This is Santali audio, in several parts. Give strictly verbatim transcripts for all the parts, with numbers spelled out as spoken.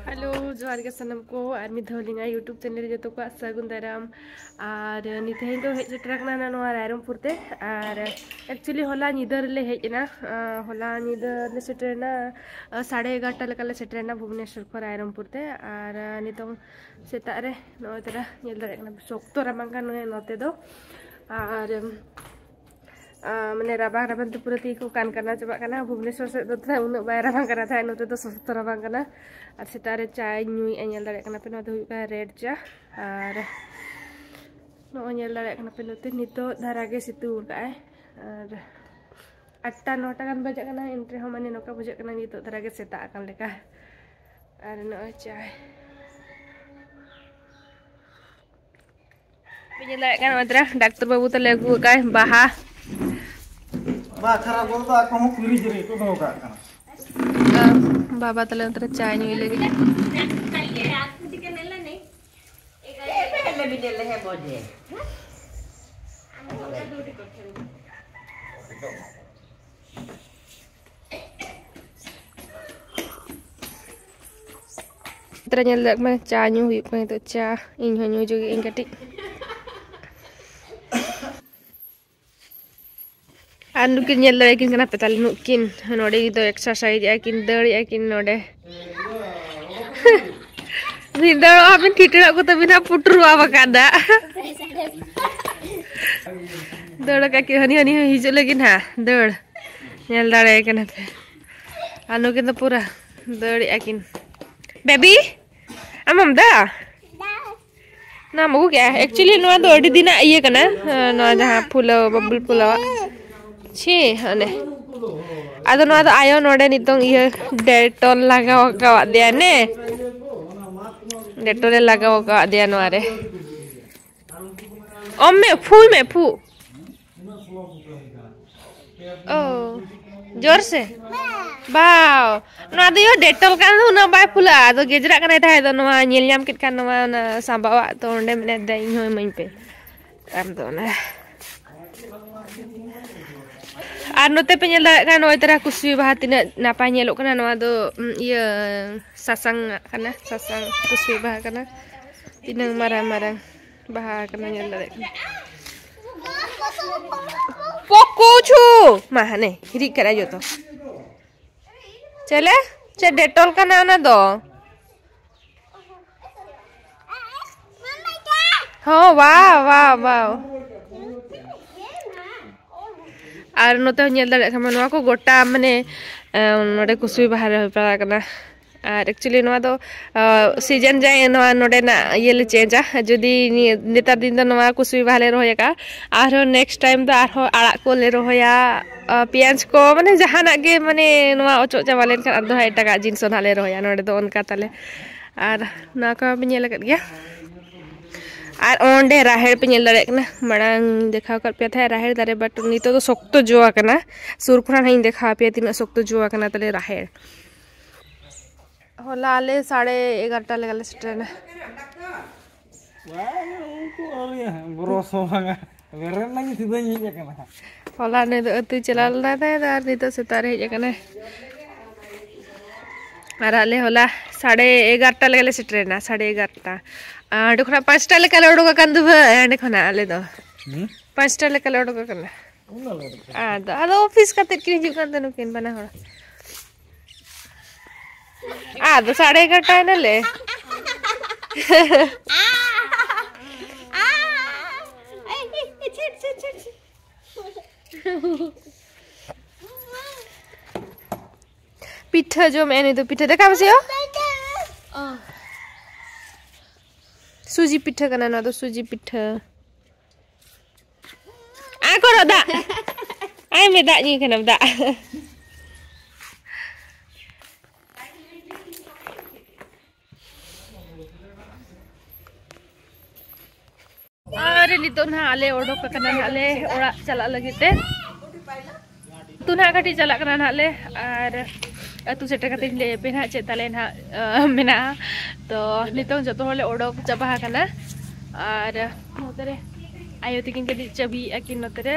ᱦᱮᱞᱳ, ᱡᱚᱦᱟᱨ ᱜᱮ ᱥᱟᱱᱟᱢ ᱠᱚ, ᱟᱨ ᱢᱤᱫ ᱫᱷᱟᱣ ᱞᱤᱧ YouTube ᱪᱮᱱᱮᱞ ᱡᱚᱛᱚ ᱠᱚᱣᱟᱜ ᱥᱟᱹᱜᱩᱱ ᱫᱟᱨᱟᱢ᱾ ᱟᱨ ᱱᱤᱛ ᱛᱮᱦᱮᱧ ᱫᱚ ᱦᱮᱡ ᱥᱮᱴᱮᱨ ᱟᱠᱟᱱᱟ ᱱᱚᱣᱟ ᱨᱟᱭᱨᱚᱝᱯᱩᱨ ᱛᱮ᱾ ᱟᱨ actually ᱦᱚᱞᱟ ᱧᱤᱫᱟᱹ ᱨᱮᱞᱮ ᱦᱮᱡ ᱮᱱᱟ᱾ ᱟᱸ, ᱦᱚᱞᱟ ᱧᱤᱫᱟᱹ ᱞᱮ ᱥᱮᱴᱮᱨ ᱮᱱᱟ, ᱟᱸ, ᱥᱟᱲᱮ ᱮᱜᱟᱨᱚᱴᱟ ᱞᱮᱠᱟ ᱞᱮ ᱥᱮᱴᱮᱨ ᱮᱱᱟ ᱵᱷᱩᱵᱽᱱᱮᱥᱚᱨ ᱠᱷᱚᱱ ᱨᱟᱭᱨᱚᱝᱯᱩᱨ ᱛᱮ᱾ ᱟᱨ, ᱟᱸ, ᱱᱤᱛᱚᱝ ᱥᱮᱛᱟᱜ ᱨᱮ ᱱᱚᱜᱼᱚᱭ ᱛᱚᱨᱟ ᱧᱮᱞ ᱫᱟᱲᱮᱭᱟᱜ ᱠᱟᱱᱟ, ᱥᱚᱠᱛᱚ ᱨᱟᱵᱟᱝ ᱠᱟᱱᱟ ᱱᱚᱛᱮ ᱫᱚ᱾ ᱟᱨ ᱟᱸ, ᱢᱟᱱᱮ ᱨᱟᱵᱟᱝ ᱨᱟᱵᱟᱝ ᱛᱮ ᱯᱩᱨᱟᱹ ᱛᱤ ᱠᱚ ᱠᱟᱱ ᱠᱟᱱᱟ ᱪᱟᱵᱟᱜ ᱠᱟᱱᱟ᱾ ᱵᱷᱩᱵᱽᱱᱮᱥᱚᱨ ᱥᱮᱫ ᱫᱚ ᱛᱟᱦᱮᱸ ᱩᱱᱟᱹᱜ ᱵᱟᱭ ᱨᱟᱵᱟᱝ ᱠᱟᱱᱟ, ᱛᱟᱦᱮᱸ ᱱᱚᱛᱮ ᱫᱚ ᱥᱚᱠᱛᱚ ᱨᱟᱵᱟᱝ ᱠᱟᱱᱟ᱾ ᱟᱨ ᱥᱮᱛᱟᱜ ᱨᱮ ᱪᱟᱧ ᱧᱩᱭᱮᱫᱼᱟ, ᱧᱮᱞ ᱫᱟᱲᱮᱭᱟᱜ ᱠᱟᱱᱟ ᱯᱮ, ᱱᱚᱣᱟ ᱫᱚ ᱦᱩᱭᱩᱜ ᱠᱟᱱᱟ ᱨᱮᱰ ᱪᱟ᱾ ᱟᱨ ᱱᱚᱜᱼᱚᱭ ᱧᱮᱞ ᱫᱟᱲᱮᱭᱟᱜ ᱠᱟᱱᱟ ᱯᱮ, ᱱᱚᱛᱮ ᱱᱤᱛᱚᱜ ᱫᱷᱟᱨᱟ ᱜᱮ ᱥᱤᱛᱩᱝ ᱟᱠᱟᱫᱼᱟᱭ᱾ ᱟᱨ ᱟᱴᱴᱟ ᱱᱚᱴᱟ ᱜᱟᱱ ᱵᱟᱡᱟᱜ ᱠᱟᱱᱟ, ᱮᱱ ᱨᱮᱦᱚᱸ ᱢᱟᱱᱮ ᱱᱚᱝᱠᱟ ᱵᱩᱡᱷᱟᱹᱜ ᱠᱟᱱᱟ ᱱᱤᱛᱚᱜ ᱫᱷᱟᱨᱟ ᱜᱮ ᱥᱮᱛᱟᱜ ᱟᱠᱟᱱ ᱞᱮᱠᱟ᱾ ᱟᱨ ᱱᱚᱜᱼᱚᱭ ᱪᱟᱭ ᱯᱮ ᱧᱮᱞ ᱫᱟᱲᱮᱭᱟᱜ ᱠᱟᱱᱟ, ᱱᱚᱜᱼᱚᱭ ᱛᱚᱨᱟ ᱰᱟᱠᱛᱟᱨ ᱵᱟᱹᱵᱩ ᱛᱟᱞᱮ ᱟᱹᱜᱩ ᱟᱠᱟᱫ ᱵᱟᱦᱟ᱾ ᱵᱟ ᱠᱷᱟᱨᱟᱯ ᱜᱚᱫ ᱫᱚ ᱟᱠᱚ ᱦᱚᱸ ᱯᱷᱨᱤᱡᱽ ᱨᱮ ᱠᱚ ᱫᱚᱦᱚ ᱠᱟᱜ ᱠᱟᱱᱟ᱾ ᱵᱟᱵᱟ ᱛᱟᱞᱮ ᱚᱱᱛᱮ ᱨᱮ ᱪᱟ ᱧᱩᱭ ᱞᱟᱹᱜᱤᱫ᱾ ᱛᱟᱨᱟ ᱧᱮᱞ ᱫᱟᱲᱮᱭᱟᱜ ᱠᱟᱱᱟ, ᱪᱟ ᱧᱩ ᱦᱩᱭᱩᱜ ᱠᱟᱱᱟ ᱱᱤᱛᱚᱜ, ᱪᱟ᱾ ᱤᱧ ᱦᱚᱸ ᱧᱩ ᱡᱚᱜᱮ ᱟᱹᱧ ᱠᱟᱹᱴᱤᱡ᱾ ᱟᱨ ᱱᱩᱠᱤᱱ ᱧᱮᱞ ᱫᱟᱲᱮᱭᱟᱠᱤᱱ ᱠᱟᱱᱟ ᱯᱮ ᱛᱟᱞᱮ, ᱱᱩᱠᱤᱱ ᱱᱚᱰᱮ ᱫᱚ ᱮᱠᱥᱟᱨᱥᱟᱭᱤᱡ ᱮᱫᱼᱟ ᱠᱤᱱ, ᱫᱟᱹᱲ ᱮᱫᱼᱟ ᱠᱤᱱ ᱱᱚᱰᱮ᱾ ᱢᱤᱫ ᱫᱟᱹᱲᱚᱜ ᱟᱵᱤᱱ, ᱴᱷᱤᱴᱲᱟᱹᱜ ᱠᱚ ᱛᱟᱹᱵᱤᱱᱟ ᱯᱩᱴᱩᱨ ᱵᱟᱠᱟᱫᱟ᱾ ᱫᱟᱹᱲ ᱟᱠᱟᱫ ᱠᱤᱱ, ᱦᱟᱹᱱᱤ ᱦᱟᱹᱱᱤ ᱦᱚᱸ ᱦᱤᱡᱩᱜ ᱞᱟᱹᱜᱤᱫ ᱦᱟᱸᱜ, ᱫᱟᱹᱲ᱾ ᱧᱮᱞ ᱫᱟᱲᱮᱭᱟᱭ ᱠᱟᱱᱟ ᱯᱮ᱾ ᱟᱨ ᱱᱩᱠᱤᱱ ᱫᱚ ᱯᱩᱨᱟᱹ ᱫᱟᱹᱲᱮᱜᱼᱟ ᱠᱤᱱ᱾ ᱵᱮᱵᱤ, ᱟᱢ ᱟᱢ ᱫᱟ? ᱱᱚᱣᱟᱢ ᱟᱹᱜᱩ ᱠᱮᱜᱼᱟ? Actually ᱱᱚᱣᱟ ᱫᱚ ᱟᱹᱰᱤ ᱫᱤᱱᱟᱜ ᱤᱭᱟᱹ ᱠᱟᱱᱟ, ᱱᱚᱣᱟ ᱡᱟᱦᱟᱸ ᱯᱷᱩᱞᱟᱹᱣ, ᱵᱟᱵᱩᱞ ᱯᱷᱩᱞᱟᱹᱣᱟᱜ᱾ ᱪᱷᱤ, ᱦᱟᱱᱮ᱾ ᱟᱫᱚ ᱱᱚᱣᱟ ᱫᱚ ᱟᱭᱳ ᱱᱚᱰᱮ ᱱᱤᱛᱚᱝ ᱤᱭᱟᱹ ᱰᱮᱴᱚᱞ ᱞᱟᱜᱟᱣ ᱟᱠᱟᱣᱟᱫ ᱫᱮᱭᱟ ᱱᱮ᱾ ᱰᱮᱴᱚᱞᱮ ᱞᱟᱜᱟᱣ ᱟᱠᱟᱣᱟᱫ ᱫᱮᱭᱟ ᱱᱚᱣᱟ ᱨᱮ᱾ ᱚᱢ ᱢᱮ, ᱯᱷᱩᱭ ᱢᱮ, ᱯᱷᱩ᱾ ᱳ, ᱡᱳᱨ ᱥᱮ? ᱵᱟᱣ, ᱱᱚᱣᱟ ᱫᱚ ᱭᱳ ᱰᱮᱴᱚᱞ ᱠᱟᱱ ᱫᱚ ᱩᱱᱟᱹᱜ ᱵᱟᱭ ᱯᱷᱩᱞᱟᱹᱜᱼᱟ᱾ ᱟᱫᱚ ᱜᱮᱡᱽᱨᱟᱜ ᱠᱟᱱᱟᱭ ᱛᱟᱦᱮᱸᱫ ᱫᱚ, ᱱᱚᱣᱟ ᱧᱮᱞ ᱧᱟᱢ ᱠᱮᱫ ᱠᱷᱟᱱ ᱱᱚᱣᱟ ᱚᱱᱟ ᱥᱟᱸᱵᱟᱣᱟᱜ ᱛᱚ ᱚᱸᱰᱮ ᱢᱮᱱᱟᱭ ᱫᱟ, ᱤᱧ ᱦᱚᱸ ᱤᱢᱟᱹᱧ ᱯᱮ᱾ ᱟᱢ ᱫᱚ ᱚᱱᱟ ᱟᱨ ᱱᱚᱛᱮ ᱯᱮ ᱧᱮᱞ ᱫᱟᱲᱮᱭᱟᱜ ᱠᱟᱱᱟ, ᱱᱚᱜᱼᱚᱭ ᱛᱟᱨᱟ ᱠᱩᱥᱵᱤ ᱵᱟᱦᱟ ᱛᱤᱱᱟᱹᱜ ᱱᱟᱯᱟᱭ ᱧᱮᱞᱚᱜ ᱠᱟᱱᱟ᱾ ᱱᱚᱣᱟ ᱫᱚ, ᱩᱢ, ᱤᱭᱟᱹ, ᱥᱟᱥᱟᱝ ᱟᱜ ᱠᱟᱱᱟ, ᱥᱟᱥᱟᱝ ᱠᱩᱥᱵᱤ ᱵᱟᱦᱟ ᱠᱟᱱᱟ᱾ ᱛᱤᱱᱟᱹᱝ ᱢᱟᱨᱟᱝ ᱢᱟᱨᱟᱝ ᱵᱟᱦᱟ ᱠᱟᱱᱟ, ᱧᱮᱞ ᱫᱟᱲᱮᱭᱟᱜ ᱠᱟᱱᱟ᱾ ᱯᱚᱠᱩ ᱪᱷᱩ! ᱢᱟ, ᱦᱟᱱᱮ ᱦᱤᱨᱤᱡ ᱠᱟᱱᱟ ᱡᱚᱛᱚ᱾ ᱪᱮᱞᱮ? ᱪᱮᱫ ᱰᱮᱴᱚᱞ ᱠᱟᱱᱟ ᱚᱱᱟ ᱫᱚ? ᱦᱚᱸ, wow, wow, wow. ᱟᱨ ᱱᱚᱛᱮ ᱦᱚᱸ ᱧᱮᱞ ᱫᱟᱲᱮᱭᱟᱜ ᱠᱷᱟᱱ, ᱱᱚᱣᱟ ᱠᱚ ᱜᱚᱴᱟ ᱢᱟᱱᱮ, ᱮᱢ, ᱱᱚᱰᱮ ᱠᱩᱥᱵᱤ ᱵᱟᱦᱟ ᱨᱮ ᱦᱩᱭ ᱵᱟᱲᱟ ᱠᱟᱱᱟ᱾ ᱟᱨ actually ᱱᱚᱣᱟ ᱫᱚ, ᱟ, season ᱡᱟᱭ ᱱᱚᱣᱟ ᱱᱚᱰᱮᱱᱟᱜ ᱤᱭᱟᱹ ᱞᱮ change-ᱟ᱾ ᱡᱩᱫᱤ ᱱᱤᱭᱟᱹ ᱱᱮᱛᱟᱨ ᱫᱤᱱ ᱫᱚ ᱱᱚᱣᱟ ᱠᱩᱥᱵᱤ ᱵᱟᱦᱟ ᱞᱮ ᱨᱚᱦᱚᱭ ᱟᱠᱟᱫᱼᱟ, ᱟᱨᱦᱚᱸ next time ᱫᱚ ᱟᱨᱦᱚᱸ ᱟᱲᱟᱜ ᱠᱚᱞᱮ ᱨᱚᱦᱚᱭᱟ, ᱟ, ᱯᱮᱸᱭᱟᱡᱽ ᱠᱚ, ᱢᱟᱱᱮ ᱡᱟᱦᱟᱱᱟᱜ ᱜᱮ, ᱢᱟᱱᱮ ᱱᱚᱣᱟ ᱚᱪᱚᱜ ᱪᱟᱵᱟ ᱞᱮᱱᱠᱷᱟᱱ ᱟᱨ ᱫᱚ ᱦᱟᱸᱜ ᱮᱴᱟᱜᱟᱜ ᱡᱤᱱᱤᱥ ᱫᱚ ᱱᱟᱦᱟᱜ ᱞᱮ ᱨᱚᱦᱚᱭᱟ᱾ ᱱᱚᱰᱮ ᱫᱚ ᱚᱱᱠᱟ ᱛᱟᱞᱮ᱾ ᱟᱨ ᱱᱚᱣᱟ ᱠᱚ ᱯᱮ ᱧᱮᱞ ᱟᱠᱟᱫ ᱜᱮᱭᱟ᱾ ᱟᱨ ᱚᱸᱰᱮ ᱨᱟᱦᱮᱲ ᱯᱮ ᱧᱮᱞ ᱫᱟᱲᱮᱭᱟᱜ ᱠᱟᱱᱟ, ᱢᱟᱲᱟᱝ ᱤᱧ ᱫᱮᱠᱷᱟᱣ ᱟᱠᱟᱫ ᱯᱮᱭᱟ ᱛᱟᱦᱮᱸᱫ ᱨᱟᱦᱮᱲ ᱫᱟᱨᱮ, but ᱱᱤᱛᱚᱜ ᱫᱚ ᱥᱚᱠᱛᱚ ᱡᱚ ᱟᱠᱟᱱᱟ᱾ ᱥᱩᱨ ᱠᱷᱚᱱᱟᱜ ᱦᱟᱸᱜ ᱤᱧ ᱫᱮᱠᱷᱟᱣ ᱟᱯᱮᱭᱟ ᱛᱤᱱᱟᱹᱜ ᱥᱚᱠᱛᱚ ᱡᱚ ᱟᱠᱟᱱᱟ ᱛᱟᱞᱮ ᱨᱟᱦᱮᱲ᱾ ᱦᱚᱞᱟ ᱟᱞᱮ ᱥᱟᱲᱮ ᱮᱜᱟᱨᱚᱴᱟ ᱞᱮᱠᱟ ᱞᱮ ᱥᱮᱴᱮᱨᱮᱱᱟ᱾ ᱵᱟᱝ, ᱩᱱᱠᱩ ᱟᱹᱣᱨᱤ ᱵᱚᱨᱚᱥ ᱦᱚᱸ ᱵᱟᱝᱟ᱾ ᱵᱮᱨᱮᱫ ᱱᱟᱹᱧ, ᱥᱤᱫᱷᱟᱹᱧ ᱦᱮᱡ ᱟᱠᱟᱱᱟ᱾ ᱦᱚᱞᱟ ᱱᱩᱭ ᱫᱚ ᱟᱹᱛᱩ ᱪᱟᱞᱟᱣ ᱞᱮᱱᱟ ᱛᱟᱦᱮᱸ ᱫᱚ, ᱟᱨ ᱱᱤᱛᱚᱜ ᱥᱮᱛᱟᱜ ᱨᱮ ᱦᱮᱡ ᱟᱠᱟᱱᱟᱭ᱾ ᱟᱨ ᱟᱞᱮ ᱦᱚᱞᱟ ᱥᱟᱲᱮ ᱮᱜᱟᱨᱚᱴᱟ ᱞᱮᱠᱟ ᱞᱮ ᱥᱮᱴᱮᱨᱮᱱᱟ, ᱥᱟᱲᱮ ᱮᱜᱟᱨᱚᱴᱟ᱾ ᱟᱨ ᱚᱸᱰᱮ ᱠᱷᱚᱱᱟᱜ ᱯᱟᱸᱪᱴᱟ ᱞᱮᱠᱟ ᱞᱮ ᱩᱰᱩᱠ ᱟᱠᱟᱱ ᱫᱚ ᱵᱷᱟᱹᱭ, ᱚᱸᱰᱮ ᱠᱷᱚᱱᱟᱜ ᱟᱞᱮ ᱫᱚ᱾ ᱦᱩᱸ? ᱯᱟᱸᱪᱴᱟ ᱞᱮᱠᱟ ᱞᱮ ᱩᱰᱩᱠ ᱟᱠᱟᱱᱟ᱾ ᱩᱱᱟᱹᱜ ᱞᱮ ᱩᱰᱩᱠ ᱟᱠᱟᱱᱟ᱾ ᱟᱫᱚ, ᱟᱫᱚ ᱚᱯᱷᱤᱥ ᱠᱟᱛᱮᱫ ᱠᱤᱱ ᱦᱤᱡᱩᱜ ᱠᱟᱱ ᱛᱟᱦᱮᱸ ᱱᱩᱠᱤᱱ ᱵᱟᱱᱟ ᱦᱚᱲ᱾ ᱟᱫᱚ ᱥᱟᱲᱮ ᱮᱜᱟᱨᱚᱴᱟ ᱮᱱᱟᱞᱮ᱾ ᱯᱤᱴᱷᱟᱹ ᱡᱚᱢᱮᱜᱼᱟ ᱱᱩᱭ ᱫᱚ, ᱯᱤᱴᱷᱟᱹ᱾ ᱫᱮᱠᱷᱟᱣ ᱢᱮᱥᱮ ᱭᱳ᱾ ᱥᱩᱡᱤ ᱯᱤᱴᱷᱟᱹ ᱠᱟᱱᱟ ᱱᱚᱣᱟ ᱫᱚ, ᱥᱩᱡᱤ ᱯᱤᱴᱷᱟᱹ᱾ ᱟᱭ ᱠᱚᱨᱚ ᱫᱟᱜ᱾ ᱟᱭ ᱢᱮ, ᱫᱟᱜ ᱧᱩᱭ ᱠᱟᱱᱟᱢ, ᱫᱟᱜ᱾ ᱟᱨ ᱱᱤᱛᱚᱜ ᱱᱟᱦᱟᱜ ᱟᱞᱮ ᱚᱰᱚᱠ ᱟᱠᱟᱱᱟ ᱱᱟᱦᱟᱜ ᱞᱮ ᱚᱲᱟᱜ ᱪᱟᱞᱟᱜ ᱞᱟᱹᱜᱤᱫ ᱛᱮ᱾ ᱟᱹᱛᱩ ᱱᱟᱦᱟᱜ ᱠᱟᱹᱴᱤᱡ ᱪᱟᱞᱟᱜ ᱠᱟᱱᱟ ᱱᱟᱦᱟᱜ ᱞᱮ, ᱟᱨ ᱟᱹᱛᱩ ᱥᱮᱴᱮᱨ ᱠᱟᱛᱮᱧ ᱞᱟᱹᱭ ᱟᱯᱮ ᱱᱟᱦᱟᱜ ᱪᱮᱫ ᱛᱟᱞᱮ ᱱᱟᱦᱟᱜ, ᱟᱸ, ᱢᱮᱱᱟᱜᱼᱟ᱾ ᱛᱚ ᱱᱤᱛᱚᱝ ᱡᱚᱛᱚ ᱦᱚᱲ ᱞᱮ ᱚᱰᱚᱠ ᱪᱟᱵᱟ ᱟᱠᱟᱱᱟ᱾ ᱟᱨ ᱱᱚᱛᱮ ᱨᱮ ᱟᱭᱳ ᱛᱟᱹᱠᱤᱱ ᱠᱟᱹᱴᱤᱡ ᱪᱟᱹᱵᱤᱭᱮᱫᱼᱟ ᱠᱤᱱ ᱱᱚᱛᱮ ᱨᱮ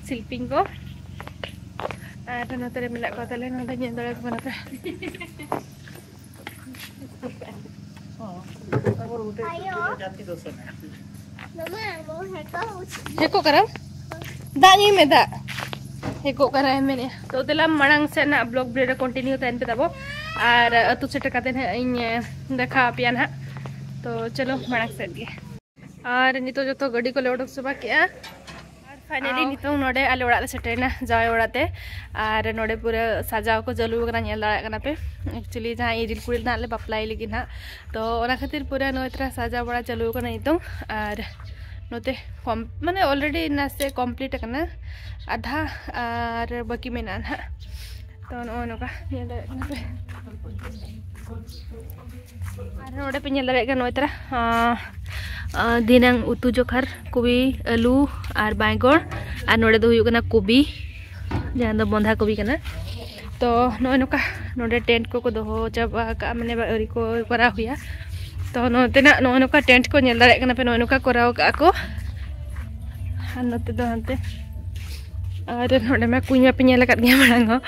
ᱥᱤᱞᱯᱤᱧ ᱠᱚ᱾ ᱟᱨ ᱱᱚᱛᱮ ᱨᱮ ᱢᱮᱱᱟᱜ ᱠᱚᱣᱟ ᱛᱟᱞᱮ, ᱱᱚᱰᱮ ᱧᱮᱞ ᱫᱟᱲᱮᱭᱟᱠᱚ ᱠᱟᱱᱟ ᱯᱮ᱾ ᱦᱮᱸ ᱠᱚ ᱠᱟᱱᱟ, ᱫᱟᱜ ᱧᱩᱭ ᱢᱮ, ᱫᱟᱜ᱾ ᱦᱮᱸ ᱠᱚ ᱠᱟᱱᱟ ᱢᱮᱱᱮᱫᱼᱟ᱾ ᱛᱚ ᱫᱮᱞᱟ ᱢᱟᱲᱟᱝ ᱥᱮᱫ ᱱᱟᱜ vlog video ᱨᱮ continue ᱛᱟᱦᱮᱱ ᱯᱮ ᱛᱟᱵᱚ᱾ ᱟᱨ ᱟᱹᱛᱩ ᱥᱮᱴᱮᱨ ᱠᱟᱛᱮ ᱱᱟᱜ ᱤᱧ ᱫᱮᱠᱷᱟᱣ ᱟᱯᱮᱭᱟ ᱱᱟᱜ᱾ ᱛᱚ ᱪᱚᱞᱚ ᱢᱟᱲᱟᱝ ᱥᱮᱫ ᱜᱮ᱾ ᱟᱨ ᱱᱤᱛᱚᱜ ᱡᱚᱛᱚ ᱜᱟᱹᱰᱤ ᱠᱚᱞᱮ ᱚᱰᱚᱠ ᱪᱟᱵᱟ ᱠᱮᱜᱼᱟ᱾ ᱟᱨ finally ᱱᱤᱛᱚᱝ ᱱᱚᱰᱮ ᱟᱞᱮ ᱚᱲᱟᱜ ᱞᱮ ᱥᱮᱴᱮᱨᱮᱱᱟ, ᱡᱟᱶᱟᱭ ᱚᱲᱟᱜ ᱛᱮ᱾ ᱟᱨ ᱱᱚᱰᱮ ᱯᱩᱨᱟᱹ ᱥᱟᱡᱟᱣ ᱠᱚ ᱪᱟᱹᱞᱩ ᱟᱠᱟᱱᱟ, ᱧᱮᱞ ᱫᱟᱲᱮᱭᱟᱜ ᱠᱟᱱᱟ ᱯᱮ᱾ Actually ᱡᱟᱦᱟᱸ ᱤᱧ ᱨᱮᱱ ᱠᱩᱲᱤ ᱫᱚ ᱱᱟᱜ ᱞᱮ ᱵᱟᱯᱞᱟᱭ ᱞᱟᱹᱜᱤᱫ ᱱᱟᱜ, ᱛᱚ ᱚᱱᱟ ᱠᱷᱟᱹᱛᱤᱨ ᱯᱩᱨᱟᱹ ᱱᱚᱜᱼᱚᱭ ᱛᱷᱚᱲᱟ ᱥᱟᱡᱟᱣ ᱵᱟᱲᱟ ᱪᱟᱹᱞᱩ ᱟᱠᱟᱱᱟ ᱱᱤᱛᱚᱝ᱾ ᱟᱨ ᱱᱚᱛᱮ ᱠᱚᱢ ᱢᱟᱱᱮ already ᱱᱟᱥᱮ complete ᱟᱠᱟᱱᱟ, ᱟᱫᱷᱟ ᱟᱨ ᱵᱟᱹᱠᱤ ᱢᱮᱱᱟᱜᱼᱟ ᱱᱟᱦᱟᱜ᱾ ᱛᱚ ᱱᱚᱜᱼᱚᱭ ᱱᱚᱝᱠᱟ ᱧᱮᱞ ᱫᱟᱲᱮᱭᱟᱜ ᱠᱟᱱᱟ ᱯᱮ᱾ ᱟᱨ ᱱᱚᱰᱮ ᱯᱮ ᱧᱮᱞ ᱫᱟᱲᱮᱭᱟᱜ ᱠᱟᱱᱟ ᱱᱚᱜᱼᱚᱭ ᱛᱟᱨᱟ, ᱟᱸ, ᱟᱸ, ᱫᱷᱤᱱᱟᱹᱝ ᱩᱛᱩ ᱡᱚᱠᱷᱟᱨ ᱠᱚᱵᱤ, ᱟᱹᱞᱩ ᱟᱨ ᱵᱟᱭᱜᱚᱲ᱾ ᱟᱨ ᱱᱚᱰᱮ ᱫᱚ ᱦᱩᱭᱩᱜ ᱠᱟᱱᱟ ᱠᱚᱵᱤ, ᱡᱟᱦᱟᱸ ᱫᱚ ᱵᱚᱸᱫᱷᱟ ᱠᱚᱵᱤ ᱠᱟᱱᱟ᱾ ᱛᱚ ᱱᱚᱜᱼᱚᱭ ᱱᱚᱝᱠᱟ ᱱᱚᱰᱮ tent ᱠᱚᱠᱚ ᱫᱚᱦᱚ ᱪᱟᱵᱟ ᱟᱠᱟᱫᱼᱟ, ᱢᱟᱱᱮ ᱟᱹᱣᱨᱤ ᱠᱚ ᱠᱚᱨᱟᱣ ᱦᱩᱭᱟ᱾ ᱛᱚ ᱱᱚᱛᱮᱱᱟᱜ ᱱᱚᱜᱼᱚᱭ ᱱᱚᱝᱠᱟ tent ᱠᱚ ᱧᱮᱞ ᱫᱟᱲᱮᱭᱟᱜ ᱠᱟᱱᱟ ᱯᱮ, ᱱᱚᱜᱼᱚᱭ ᱱᱚᱝᱠᱟ ᱠᱚᱨᱟᱣ ᱟᱠᱟᱫᱼᱟ ᱠᱚ᱾ ᱟᱨ ᱱᱚᱛᱮ ᱫᱚ ᱦᱟᱱᱛᱮ, ᱟᱨ ᱱᱚᱰᱮ ᱢᱟ ᱠᱩᱧ ᱢᱟᱯᱮ ᱧᱮᱞ ᱟᱠᱟᱫ ᱜᱮᱭᱟ ᱢᱟᱲᱟᱝ ᱦᱚᱸ᱾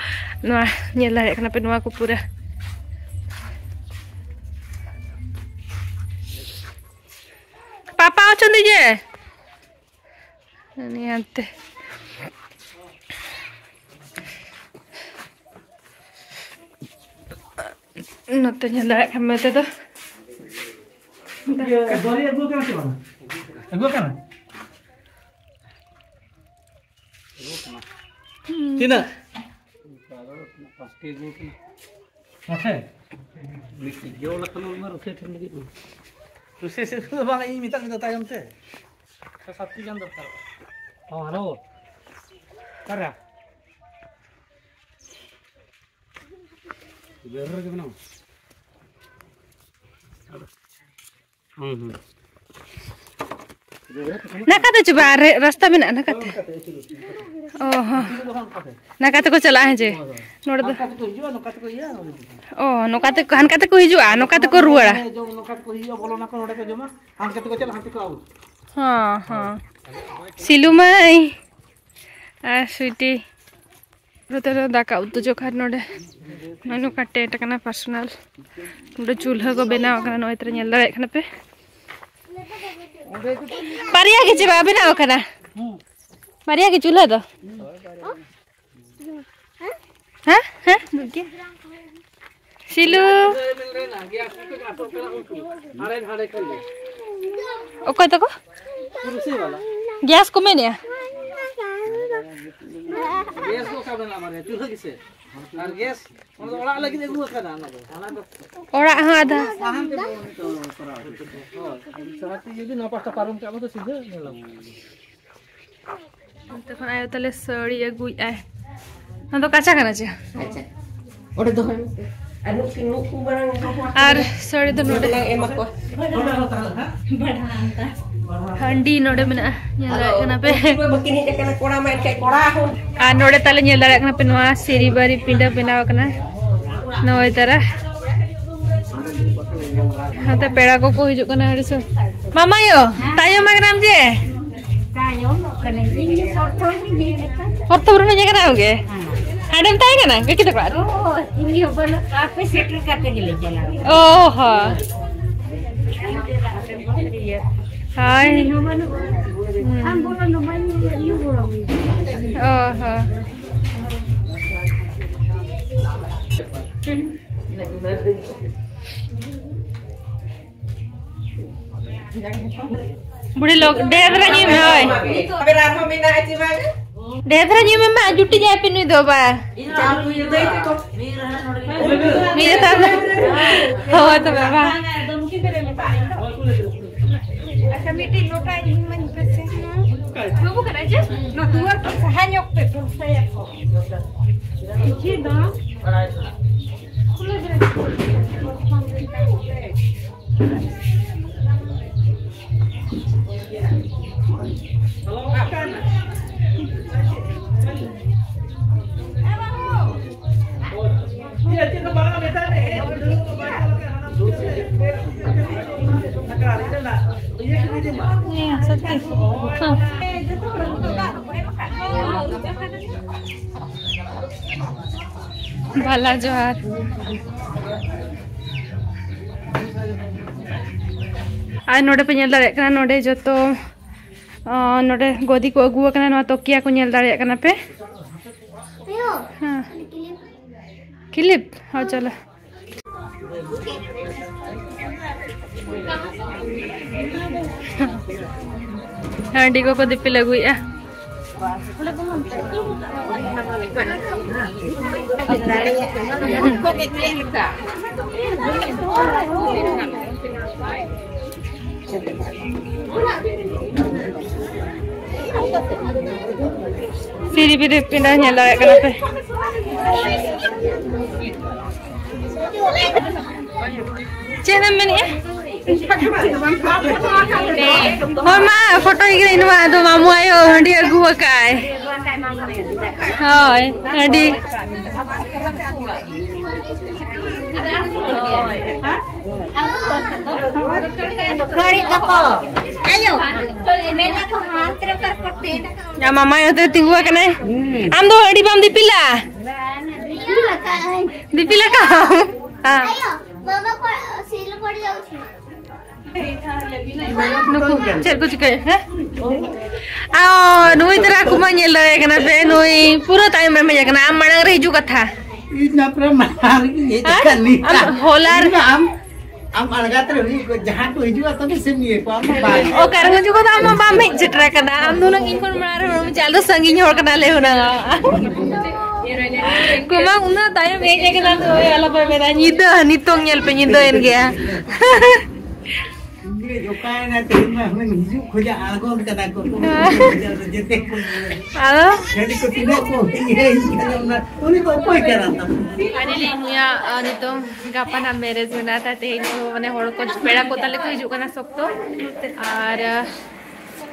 ᱱᱚᱣᱟ ᱧᱮᱞ ᱫᱟᱲᱮᱭᱟᱜ ᱠᱟᱱᱟ ᱯᱮ, ᱱᱚᱣᱟ ᱠᱚ ᱯᱩᱨᱟᱹ᱾ ᱯᱟᱯᱟ ᱚᱪᱚᱸᱫᱤ ᱡᱮ᱾ ᱩᱱᱤ ᱦᱟᱱᱛᱮ᱾ ᱱᱚᱛᱮ ᱧᱮᱞ ᱫᱟᱲᱮᱭᱟᱜ ᱠᱟᱱ ᱢᱮ, ᱱᱚᱛᱮ ᱫᱚ᱾ ᱤᱭᱟᱹ, ᱫᱚᱨᱭᱟ ᱟᱹᱜᱩ ᱠᱟᱱᱟ ᱥᱮ ᱵᱟᱝ? ᱟᱹᱜᱩ ᱠᱟᱱᱟ? ᱛᱤᱱᱟᱹᱜ? ᱯᱟᱸᱪᱴᱤ ᱟᱹᱜᱩ ᱠᱟᱱᱟ᱾ ᱢᱟᱥᱮ? ᱢᱤᱫ ᱴᱤᱡ ᱜᱮ ᱚᱱᱟ ᱠᱷᱟᱱ ᱚᱱᱟ ᱨᱩᱥᱮ ᱴᱷᱮᱱ ᱞᱟᱹᱜᱤᱫ ᱢᱟ᱾ ᱨᱩᱥᱮ ᱥᱮ ᱫᱚ ᱵᱟᱝ, ᱤᱧ ᱢᱮᱛᱟᱜ ᱢᱮ ᱫᱚ ᱛᱟᱭᱚᱢ ᱛᱮ᱾ ᱪᱷᱚ ᱥᱟᱛ ᱴᱤ ᱜᱟᱱ ᱫᱚᱨᱠᱟᱨᱚᱜᱼᱟ᱾ ᱦᱚᱸ, ᱦᱮᱞᱳ᱾ ᱚᱠᱟᱨᱮ? ᱵᱮᱨ ᱨᱮᱜᱮ ᱢᱮᱱᱟᱢᱟ? ᱦᱩᱸ, ᱦᱩᱸ᱾ ᱱᱟᱠᱟᱛᱮ ᱪᱟᱵᱟᱜᱼᱟ, ᱨᱮ-, ᱨᱟᱥᱛᱟ ᱢᱮᱱᱟᱜᱼᱟ ᱱᱟᱠᱟᱛᱮ᱾ ᱚ ᱦᱚᱸ᱾ ᱱᱟᱠᱟᱛᱮ ᱠᱚ ᱪᱟᱞᱟᱜᱼᱟ, ᱦᱮᱸ ᱪᱮ? ᱱᱚᱰᱮ ᱫᱚ᱾ ᱚ, ᱱᱚᱠᱟᱛᱮ ᱠᱚ ᱦᱟᱱᱠᱟᱛᱮ ᱠᱚ ᱦᱤᱡᱩᱜᱼᱟ, ᱱᱚᱠᱟᱛᱮ ᱠᱚ ᱨᱩᱣᱟᱹᱲᱟ᱾ ᱦᱚᱸ, ᱦᱚᱸ᱾ ᱥᱤᱞᱩ ᱢᱟᱹᱭ ᱟᱨ ᱥᱩᱭᱴᱤ᱾ ᱱᱚᱛᱮ ᱨᱮ ᱫᱟᱠᱟ ᱩᱛᱩ ᱡᱚᱠᱷᱟᱱ ᱱᱚᱰᱮ ᱱᱚᱜᱼᱚ ᱱᱚᱝᱠᱟ ᱴᱮᱱᱴ ᱟᱠᱟᱱᱟ ᱯᱟᱨᱥᱚᱱᱟᱞ᱾ ᱱᱚᱰᱮ ᱪᱩᱞᱦᱟᱹ ᱠᱚ ᱵᱮᱱᱟᱣ ᱟᱠᱟᱱᱟ, ᱱᱚᱜᱼᱚᱭ ᱛᱚᱨᱟ ᱧᱮᱞ ᱫᱟᱲᱮᱭᱟᱜ ᱠᱟᱱᱟ ᱯᱮ᱾ ᱵᱟᱨᱭᱟ ᱜᱮ ᱪᱮ ᱵᱟᱝ ᱵᱮᱱᱟᱣ ᱟᱠᱟᱱᱟ? ᱵᱟᱨᱭᱟ ᱜᱮ ᱪᱩᱞᱦᱟᱹ ᱫᱚ? ᱦᱮᱸ? ᱦᱮᱸ? ᱥᱤᱞᱩ᱾ ᱚᱠᱚᱭ ᱛᱟᱠᱚ? ᱜᱮᱥ ᱠᱚ ᱢᱮᱱᱮᱜᱼᱟ? ᱜᱮᱥ ᱫᱚ ᱚᱠᱟ ᱢᱮᱱᱟᱜᱼᱟ ᱵᱟᱨᱭᱟ? ᱪᱩᱞᱦᱟᱹ ᱜᱮᱥᱮ? ᱟᱨ ᱜᱮᱥ? ᱚᱱᱟ ᱫᱚ ᱚᱲᱟᱜ ᱞᱟᱹᱜᱤᱫ ᱟᱹᱜᱩ ᱟᱠᱟᱱᱟ ᱚᱱᱟ ᱫᱚ᱾ ᱚᱱᱟ ᱫᱚ ᱚᱲᱟᱜ ᱦᱚᱸ ᱟᱫᱷᱟ᱾ ᱥᱟᱦᱟᱱ ᱛᱮ ᱵᱚᱱ ᱠᱚᱨᱟᱣ ᱦᱚᱪᱚᱭᱟ᱾ ᱦᱳᱭ᱾ ᱥᱟᱦᱟᱱ ᱛᱮ ᱡᱩᱫᱤ ᱱᱚᱣᱟ ᱯᱟᱥᱴᱟ ᱯᱟᱨᱚᱢ ᱠᱟᱜ ᱵᱚᱱ ᱫᱚ ᱥᱤᱫᱷᱟᱹ ᱧᱮᱞᱚᱜᱼᱟ᱾ ᱚᱱᱛᱮ ᱠᱷᱚᱱ ᱟᱭᱳ ᱛᱟᱞᱮ ᱥᱟᱹᱲᱤ ᱟᱹᱜᱩᱭᱮᱫᱼᱟᱭ᱾ ᱱᱚᱣᱟ ᱫᱚ ᱠᱟᱸᱪᱟ ᱠᱟᱱᱟ ᱪᱮ? ᱟᱪᱪᱷᱟ, ᱚᱸᱰᱮ ᱫᱚᱦᱚᱭ ᱢᱮᱥᱮ᱾ ᱟᱨ ᱱᱩᱠᱤᱱ, ᱱᱩᱠᱩ ᱢᱟᱨᱟᱝ ᱦᱚᱯᱚᱱ ᱟᱨ ᱥᱟᱹᱲᱤ ᱫᱚ ᱱᱚᱰᱮ᱾ ᱞᱟᱝ ᱮᱢᱟ ᱠᱚᱣᱟ᱾ ᱦᱟᱺᱰᱤ ᱱᱚᱰᱮ ᱢᱮᱱᱟᱜᱼᱟ, ᱧᱮᱞ ᱫᱟᱲᱮᱭᱟᱜ ᱠᱟᱱᱟ ᱯᱮ᱾ ᱩᱱᱠᱩ ᱵᱟᱹᱠᱤᱱ ᱦᱮᱡ ᱟᱠᱟᱱᱟ, ᱠᱚᱲᱟ ᱢᱟ ᱮᱱᱠᱷᱟᱡ ᱠᱚᱲᱟ ᱦᱚᱸ᱾ ᱟᱨ ᱱᱚᱰᱮ ᱛᱟᱞᱮ ᱧᱮᱞ ᱫᱟᱲᱮᱭᱟᱜ ᱠᱟᱱᱟ ᱯᱮ, ᱱᱚᱣᱟ ᱥᱤᱨᱤᱵᱟᱨᱤ ᱯᱤᱸᱰᱟᱹ ᱵᱮᱱᱟᱣ ᱟᱠᱟᱱᱟ ᱱᱚᱜᱼᱚᱭ ᱛᱟᱨᱟ᱾ ᱱᱚᱛᱮ ᱯᱮᱲᱟ ᱠᱚᱠᱚ ᱦᱤᱡᱩᱜ ᱠᱟᱱᱟ ᱟᱹᱰᱤ ᱥᱩᱨ᱾ ᱢᱟᱢᱟᱭᱳ, ᱛᱟᱭᱚᱢ ᱟᱠᱟᱱᱟᱢ ᱡᱮ? ᱛᱟᱭᱚᱢᱚᱜ ᱠᱟᱹᱱᱟᱹᱧ᱾ ᱤᱧ ᱜᱮ ᱯᱨᱚᱛᱷᱚᱢ ᱤᱧ ᱦᱮᱡ ᱟᱠᱟᱱ᱾ ᱯᱨᱚᱛᱷᱚᱢ ᱨᱮᱢ ᱦᱮᱡ ᱟᱠᱟᱱᱟ ᱟᱢ ᱜᱮ? ᱦᱮᱸ᱾ ᱦᱟᱸᱰᱮᱢ ᱛᱟᱦᱮᱸ ᱠᱟᱱᱟ ᱜᱟᱹᱠᱤ ᱛᱟᱠᱚ ᱚᱲᱟᱜ ᱨᱮ? ᱚ, ᱤᱧ ᱦᱚᱸ ᱵᱟᱹᱱᱩᱜ, ᱟᱯᱮ ᱥᱮᱴᱮᱨ ᱠᱟᱛᱮ ᱜᱮᱞᱮ ᱪᱟᱞᱟᱣ ᱮᱱᱟ᱾ ᱚ ᱦᱚᱸ᱾ ᱦᱳᱭ᱾ ᱤᱧ ᱦᱚᱸ ᱵᱟᱹᱱᱩᱜ᱾ ᱦᱩᱸ᱾ ᱟᱢ ᱵᱚᱞᱚ ᱱᱚᱢᱟᱧ ᱧᱩ ᱜᱚᱲᱚ ᱢᱮ᱾ ᱚ ᱦᱚᱸ᱾ ᱵᱩᱲᱦᱤ ᱞᱚᱜ-, ᱰᱷᱮᱨ ᱫᱷᱟᱨᱟ ᱧᱩᱭ ᱢᱮ, ᱦᱳᱭ᱾ ᱟᱵᱮᱱ ᱟᱨᱦᱚᱸ ᱢᱮᱱᱟᱜᱼᱟ ᱪᱮ ᱵᱟᱝ? ᱰᱷᱮᱨ ᱫᱷᱟᱨᱟ ᱧᱩᱭ ᱢᱮ, ᱢᱟ, ᱡᱩᱴᱤ ᱡᱟᱭ ᱯᱮ ᱱᱩᱭ ᱫᱚ, ᱵᱟ᱾ ᱢᱤᱫ ᱡᱚᱛᱟ ᱫᱚ᱾ ᱦᱳᱭ ᱛᱚᱵᱮ, ᱵᱟ᱾ ᱟᱪᱪᱷᱟ, ᱢᱤᱫᱴᱤᱡ ᱞᱚᱴᱟ ᱤᱧ ᱢᱟᱧ ᱯᱮᱥᱮ᱾ ᱵᱟᱹᱵᱩ ᱠᱟᱱᱟ ᱡᱮ? ᱱᱚᱣᱟ ᱫᱩᱣᱟᱹᱨ ᱠᱷᱚᱱ ᱥᱟᱦᱟ ᱧᱚᱜ ᱯᱮ, ᱫᱚᱨᱥᱟᱭᱟᱠᱚ᱾ ᱠᱤᱪᱷᱩ ᱫᱚ ᱠᱷᱩᱞᱟᱹ ᱨᱮ᱾ ᱵᱷᱟᱞᱟ ᱡᱚᱦᱟᱨ᱾ ᱟᱨ ᱱᱚᱰᱮ ᱯᱮ ᱧᱮᱞ ᱫᱟᱲᱮᱭᱟᱜ ᱠᱟᱱᱟ, ᱱᱚᱰᱮ ᱡᱚᱛᱚ, ᱟᱸ, ᱱᱚᱰᱮ ᱜᱚᱫᱤ ᱠᱚ ᱟᱹᱜᱩ ᱟᱠᱟᱱᱟ᱾ ᱱᱚᱣᱟ ᱛᱚᱠᱤᱭᱟ ᱠᱚ ᱧᱮᱞ ᱫᱟᱲᱮᱭᱟᱜ ᱠᱟᱱᱟ ᱯᱮ᱾ ᱦᱮᱸ᱾ ᱠᱷᱤᱞᱤᱯ? ᱦᱚᱸ, ᱪᱚᱞᱚ᱾ ᱦᱟᱺᱰᱤ ᱠᱚᱠᱚ ᱫᱤᱯᱤᱞ ᱟᱹᱜᱩᱭᱮᱫᱼᱟ᱾ ᱥᱤᱨᱤ ᱵᱤᱨᱤ ᱯᱤᱸᱰᱟ ᱧᱮᱞ ᱫᱟᱲᱮᱭᱟᱜ ᱠᱟᱱᱟ ᱯᱮ᱾ ᱪᱮᱫ ᱮᱢ ᱢᱮᱱᱮᱫᱼᱟ? ᱦᱳᱭ ᱢᱟ, ᱯᱷᱳᱴᱳᱭ ᱜᱮ ᱱᱚᱣᱟ ᱫᱚ ᱢᱟᱢᱩ ᱟᱭᱳ ᱦᱟᱺᱰᱤ ᱟᱹᱜᱩ ᱟᱠᱟᱫ᱾ ᱦᱳᱭ, ᱦᱟᱺᱰᱤ᱾ ᱜᱷᱟᱹᱲᱤᱡ ᱫᱚᱠᱚ᱾ ᱟᱭᱳ, ᱢᱮᱱᱟ ᱠᱚ ᱦᱟᱛ ᱨᱮ ᱯᱟᱨᱯᱚᱨ ᱛᱮ᱾ ᱟᱢ ᱢᱟᱢᱟ ᱟᱭᱳ ᱛᱮ ᱛᱤᱸᱜᱩ ᱟᱠᱟᱱᱟᱭ᱾ ᱟᱢ ᱫᱚ ᱦᱟᱺᱰᱤ ᱵᱟᱢ ᱫᱤᱯᱤᱞᱟ? ᱫᱤᱯᱤᱞ ᱟᱠᱟᱫ᱾ ᱫᱤᱯᱤᱞ ᱟᱠᱟᱫ᱾ ᱦᱮᱸ᱾ ᱟᱭᱳ, ᱵᱟᱵᱟ ᱠᱚ ᱥᱤᱞ ᱯᱚᱲᱤ ᱡᱟᱣ ᱪᱷᱤ᱾ ᱱᱩᱠᱩ ᱪᱮᱫ ᱠᱚ ᱪᱤᱠᱟᱹᱭᱟ? ᱦᱮᱸ? ᱚ, ᱱᱩᱭ ᱛᱟᱨᱟ ᱠᱚᱢᱟ ᱧᱮᱞ ᱫᱟᱲᱮᱭᱟᱭ ᱠᱟᱱᱟ ᱯᱮ, ᱱᱩᱭ ᱯᱩᱨᱟᱹ ᱛᱟᱭᱚᱢ ᱨᱮᱢ ᱦᱮᱡ ᱟᱠᱟᱱᱟ, ᱟᱢ ᱢᱟᱲᱟᱝ ᱨᱮ ᱦᱤᱡᱩᱜ ᱠᱟᱛᱷᱟ᱾ ᱤᱧ ᱢᱟ ᱯᱩᱨᱟᱹ ᱢᱟᱲᱟᱝ ᱨᱮᱜᱤᱧ ᱦᱮᱡ ᱦᱮᱸ? ᱟᱠᱟᱱ ᱱᱤᱛ᱾ ᱟᱢ ᱦᱚᱞᱟ ᱨᱮ ᱟᱢ, ᱟᱢ ᱟᱬᱜᱟᱛ ᱨᱮ ᱦᱩᱭᱩᱜ ᱠᱚ, ᱡᱟᱦᱟᱸ ᱠᱚ ᱦᱤᱡᱩᱜᱼᱟ, ᱛᱚᱵᱮ ᱥᱮᱢ ᱤᱭᱟᱹ ᱠᱚᱣᱟ, ᱟᱢ ᱫᱚ ᱵᱟᱝ᱾ ᱚᱠᱟ ᱨᱮ ᱦᱤᱡᱩᱜ ᱠᱚᱫᱚ ᱟᱢ ᱢᱟ ᱵᱟᱢ ᱦᱮᱡ ᱥᱮᱴᱮᱨ ᱟᱠᱟᱱᱟ, ᱟᱢ ᱫᱚ ᱦᱩᱱᱟᱹᱝ ᱤᱧ ᱠᱷᱚᱱ ᱢᱟᱲᱟᱝ ᱨᱮ ᱦᱩᱱᱟᱹᱝ ᱪᱟᱞ ᱫᱚ ᱥᱟᱺᱜᱤᱧ ᱦᱚᱲ ᱠᱟᱱᱟ ᱞᱮ ᱦᱩᱱᱟᱹᱝ᱾ ᱠᱚᱢᱟ ᱩᱱᱟᱹᱜ ᱛᱟᱭᱚᱢ ᱦᱮᱡ ᱟᱠᱟᱱᱟ, ᱛᱚ ᱟᱞᱚᱯᱮ ᱢᱮᱱᱟ, ᱧᱤᱫᱟᱹ ᱱᱤᱛᱚᱝ ᱧᱮᱞ ᱯᱮ, ᱧᱤᱫᱟᱹᱭᱮᱱ ᱜᱮᱭᱟ᱾ ᱤᱧ ᱫᱚ ᱚᱠᱟᱭᱮᱱᱟ ᱛᱮᱦᱮᱧ ᱢᱟ ᱦᱩᱱᱟᱹᱝ ᱦᱤᱡᱩᱜ ᱠᱷᱚᱡᱟᱜ ᱟᱬᱜᱚᱱ ᱠᱟᱱᱟ ᱠᱚ᱾ ᱡᱮᱛᱮ ᱠᱚ ᱟᱫᱚ ᱜᱟᱹᱰᱤ ᱠᱚ ᱛᱤᱱᱟᱹᱜ ᱠᱚ ᱤᱭᱟᱹᱭᱮᱱ ᱠᱟᱱᱟ ᱚᱱᱟ, ᱩᱱᱤ ᱫᱚ ᱚᱠᱚᱭ ᱠᱟᱱᱟ ᱛᱟᱢ? ᱯᱷᱟᱭᱱᱟᱞᱤ ᱱᱩᱭᱟᱜ, ᱟᱸ, ᱱᱤᱛᱚᱝ ᱜᱟᱯᱟ ᱱᱟᱜ ᱢᱮᱨᱮᱡᱽ ᱢᱮᱱᱟᱜᱼᱟ, ᱛᱟᱭ ᱛᱮᱦᱮᱧ ᱠᱚ ᱢᱟᱱᱮ ᱦᱚᱲ ᱠᱚ ᱯᱮᱲᱟ ᱠᱚ ᱛᱟᱞᱮ ᱠᱚ ᱦᱤᱡᱩᱜ ᱠᱟᱱᱟ ᱥᱚᱠᱛᱚ᱾ ᱟᱨ, ᱟᱸ,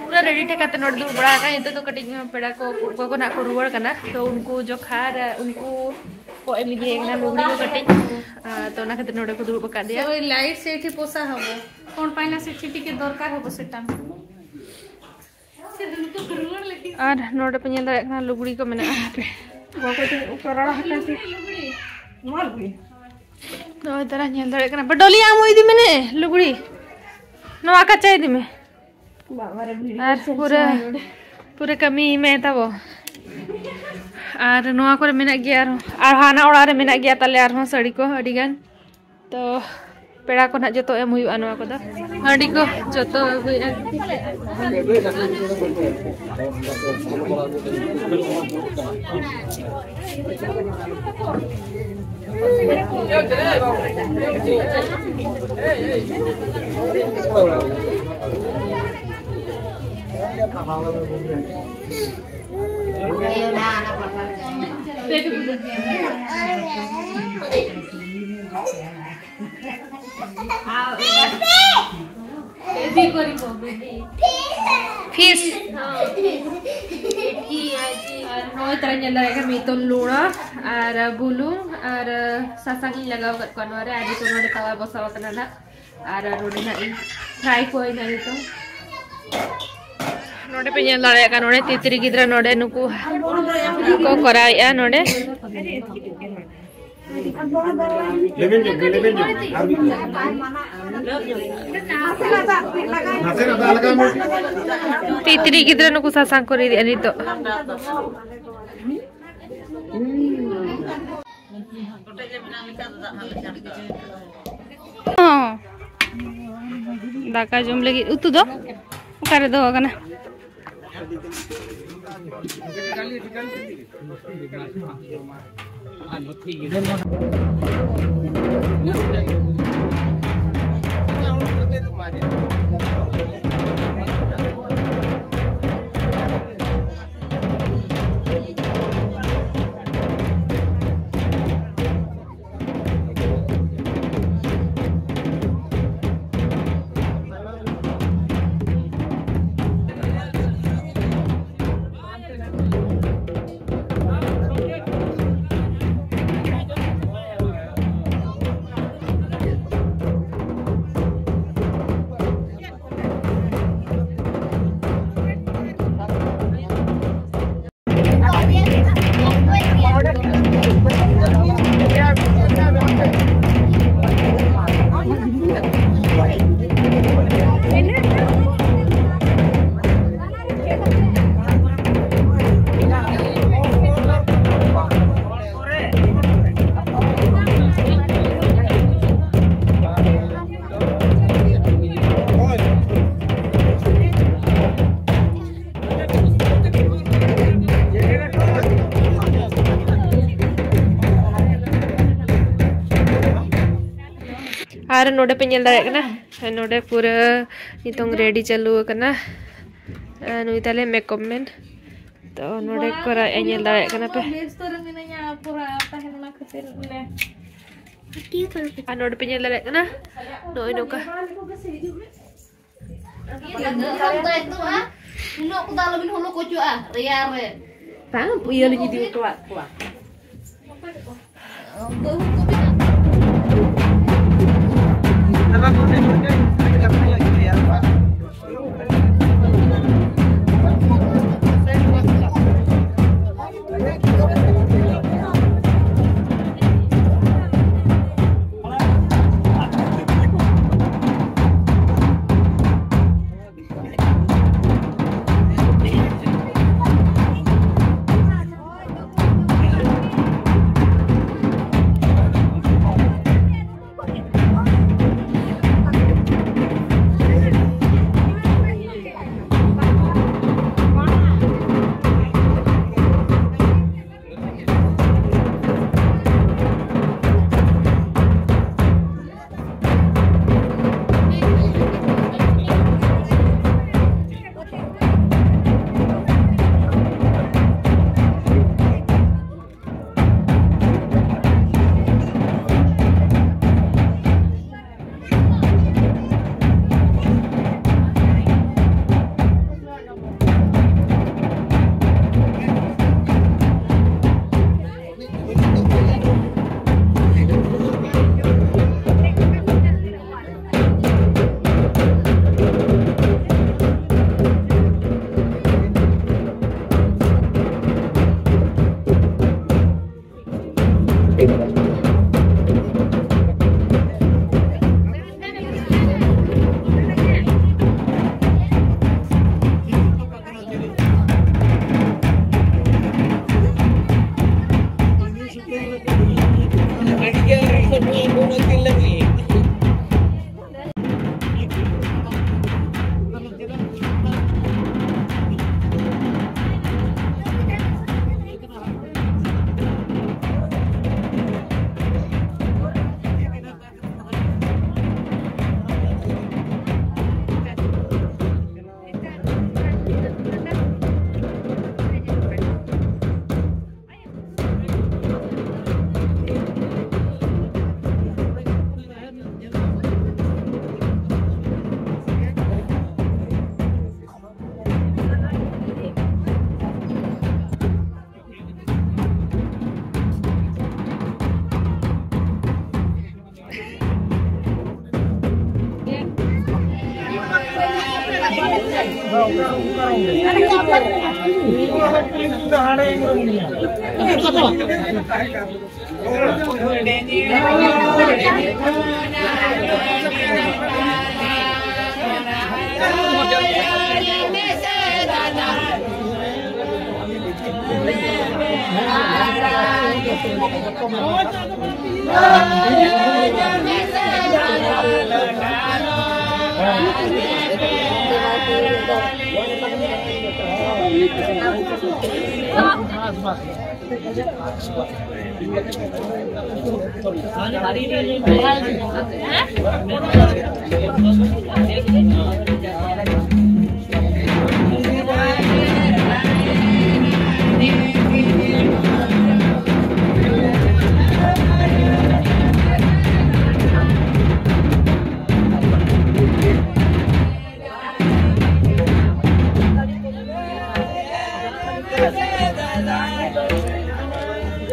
ᱯᱩᱨᱟᱹ ᱨᱮᱰᱤ ᱴᱷᱮᱠᱟᱛᱮ ᱱᱚᱰᱮ ᱫᱩᱲᱩᱵ ᱵᱟᱲᱟ ᱟᱠᱟᱱᱟ᱾ ᱱᱤᱛᱚᱜ ᱫᱚ ᱠᱟᱹᱴᱤᱡ ᱯᱮᱲᱟ ᱠᱚ ᱠᱚ ᱱᱟᱜ ᱠᱚ ᱨᱩᱣᱟᱹᱲ ᱠᱟᱱᱟ, ᱛᱚ ᱩᱱᱠᱩ ᱡᱚᱠᱷᱟᱨ ᱩᱱᱠᱩ ᱠᱚ ᱮᱢ ᱤᱫᱤᱭᱟᱭ ᱠᱟᱱᱟ ᱞᱩᱜᱽᱲᱤ ᱠᱚ ᱠᱟᱹᱴᱤᱡ, ᱟᱸ, ᱛᱚ ᱚᱱᱟ ᱠᱷᱟᱹᱛᱤᱨ ᱱᱚᱰᱮ ᱠᱚ ᱫᱩᱲᱩᱵ ᱟᱠᱟᱫᱮᱭᱟ᱾ ওই লাইট সেইটি পোষা হবো, কোন পাইনা সেটি টিকে দরকার হবো সেটা। আর ᱱᱚᱰᱮ ᱯᱮ ᱧᱮᱞ ᱫᱟᱲᱮᱭᱟᱜ ᱠᱟᱱᱟ, ᱞᱩᱜᱽᱲᱤ ᱠᱚ ᱢᱮᱱᱟᱜᱼᱟ᱾ ᱦᱟᱯᱮ, ᱚᱠᱟ ᱠᱚ ᱚᱠᱟ ᱨᱟᱲᱟ ᱦᱟᱠᱟᱱ ᱛᱮ? ᱱᱚᱣᱟ ᱞᱩᱜᱽᱲᱤ᱾ ᱱᱚᱜᱼᱚᱭ ᱛᱟᱨᱟ ᱧᱮᱞ ᱫᱟᱲᱮᱭᱟᱜ ᱠᱟᱱᱟ᱾ ᱵᱟ, ᱰᱚᱞᱤ, ᱟᱢ ᱤᱫᱤ ᱢᱮ ᱱᱮ, ᱞᱩᱜᱽᱲᱤ᱾ ᱱᱚᱣᱟ ᱠᱟᱪᱟ ᱤᱫᱤ ᱢᱮ᱾ ᱵᱟᱵᱟ ᱨᱮ, ᱵᱷᱤᱲ ᱟᱨ ᱥᱮ ᱯᱩᱨᱟᱹ, ᱪᱮᱫ? ᱯᱩᱨᱟᱹ ᱠᱟᱹᱢᱤ ᱢᱮ ᱛᱟᱵᱚ᱾ ᱟᱨ ᱱᱚᱣᱟ ᱠᱚᱨᱮ ᱢᱮᱱᱟᱜ ᱜᱮᱭᱟ ᱟᱨᱦᱚᱸ, ᱟᱨ ᱦᱟᱱᱟ ᱚᱲᱟᱜ ᱨᱮ ᱢᱮᱱᱟᱜ ᱜᱮᱭᱟ ᱛᱟᱞᱮ ᱟᱨᱦᱚᱸ ᱥᱟᱹᱲᱤ ᱠᱚ ᱟᱹᱰᱤ ᱜᱟᱱ᱾ ᱛᱚ ᱯᱮᱲᱟ ᱠᱚ ᱱᱟᱦᱟᱜ ᱡᱚᱛᱚ ᱮᱢ ᱦᱩᱭᱩᱜᱼᱟ ᱱᱚᱣᱟ ᱠᱚᱫᱚ᱾ ᱦᱟᱺᱰᱤ ᱠᱚ ᱡᱚᱛᱚ ᱟᱹᱜᱩᱭᱮᱫᱼᱟ᱾ ᱯᱷᱤᱥ᱾ ᱟᱨ ᱱᱚᱜᱼᱚᱭ ᱛᱟᱨᱟ ᱧᱮᱞ ᱫᱟᱲᱮᱭᱟᱜ ᱠᱟᱱᱟ, ᱱᱤᱛᱚᱜ ᱞᱩᱬᱟ ᱟᱨ ᱵᱩᱞᱩᱝ ᱟᱨ ᱥᱟᱥᱟᱝ ᱤᱧ ᱞᱟᱜᱟᱣ ᱟᱠᱟᱫ ᱠᱚᱣᱟ ᱱᱚᱣᱟ ᱨᱮ᱾ ᱟᱨ ᱱᱤᱛᱚᱜ ᱱᱚᱰᱮ ᱛᱟᱣᱟ ᱵᱚᱥᱟᱣ ᱟᱠᱟᱱᱟ ᱱᱟᱜ᱾ ᱟᱨ ᱱᱚᱰᱮ ᱱᱟᱜ ᱤᱧ ᱯᱷᱨᱟᱭ ᱠᱚᱣᱟᱧ ᱱᱟᱜ ᱱᱤᱛᱚᱜ᱾ ᱱᱚᱰᱮ ᱯᱮ ᱧᱮᱞ ᱫᱟᱲᱮᱭᱟᱜ ᱠᱟᱱᱟ, ᱱᱚᱰᱮ ᱛᱤᱛᱨᱤ ᱜᱤᱫᱽᱨᱟᱹ ᱱᱚᱰᱮ ᱱᱩᱠᱩ ᱠᱚ ᱠᱚᱨᱟᱣᱮᱫᱼᱟ ᱱᱚᱰᱮ᱾ ᱞᱮᱵᱮᱫ ᱧᱚᱜ ᱢᱮ, ᱞᱮᱵᱮᱫ ᱧᱚᱜ ᱢᱮ᱾ ᱟᱨ ᱢᱤᱫ ᱫᱷᱟᱣ᱾ ᱱᱟᱥᱮᱱᱟᱜ ᱫᱟᱜ ᱞᱟᱜᱟᱣ ᱢᱮ᱾ ᱛᱤᱛᱨᱤ ᱜᱤᱫᱽᱨᱟᱹ ᱱᱩᱠᱩ ᱥᱟᱥᱟᱝ ᱠᱚ ᱨᱤᱫᱮᱜᱼᱟ ᱱᱤᱛᱚᱜ᱾ ᱦᱚᱸ᱾ ᱫᱟᱠᱟ ᱡᱚᱢ ᱞᱟᱹᱜᱤᱫ ᱩᱛᱩ ᱫᱚ ᱚᱠᱟᱨᱮ ᱫᱚᱦᱚ ᱟᱠᱟᱱᱟ? ᱟᱨ ᱱᱚᱰᱮ ᱯᱮ ᱧᱮᱞ ᱫᱟᱲᱮᱭᱟᱜ ᱠᱟᱱᱟ, ᱱᱚᱰᱮ ᱯᱩᱨᱟᱹ ᱱᱤᱛᱚᱝ ᱨᱮᱰᱤ ᱪᱟᱹᱞᱩ ᱟᱠᱟᱱᱟ᱾ ᱟᱨ ᱱᱩᱭ ᱛᱟᱞᱮ ᱢᱮᱠᱚᱯ ᱢᱮᱱ᱾ ᱛᱚ ᱱᱚᱰᱮ ᱠᱚᱨᱟᱣ ᱮ ᱧᱮᱞ ᱫᱟᱲᱮᱭᱟᱜ ᱠᱟᱱᱟ ᱯᱮ᱾ ᱵᱮᱥᱛᱚ ᱨᱮ ᱢᱤᱱᱟᱹᱧᱟ, ᱯᱩᱨᱟᱹ ᱛᱟᱦᱮᱱ ᱚᱱᱟ ᱠᱷᱟᱹᱛᱤᱨ ᱵᱚᱞᱮ᱾ ᱟᱨ ᱱᱚᱰᱮ ᱯᱮ ᱧᱮᱞ ᱫᱟᱲᱮᱭᱟᱜ ᱠᱟᱱᱟ, ᱱᱚᱜᱼᱚᱭ ᱱᱚᱝᱠᱟ᱾ ᱩᱱᱟᱹᱜ ᱠᱚᱫᱚ ᱟᱞᱚᱵᱤᱱ ᱦᱚᱞᱚ ᱠᱚᱪᱚᱜᱼᱟ ᱨᱮᱭᱟᱲ ᱨᱮ᱾ ᱵᱟᱝ, ᱤᱭᱟᱹ ᱞᱤᱧ ᱤᱫᱤ ᱦᱚᱴᱚᱣᱟᱫ ᱠᱚᱣᱟ᱾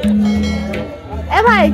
ए भाई,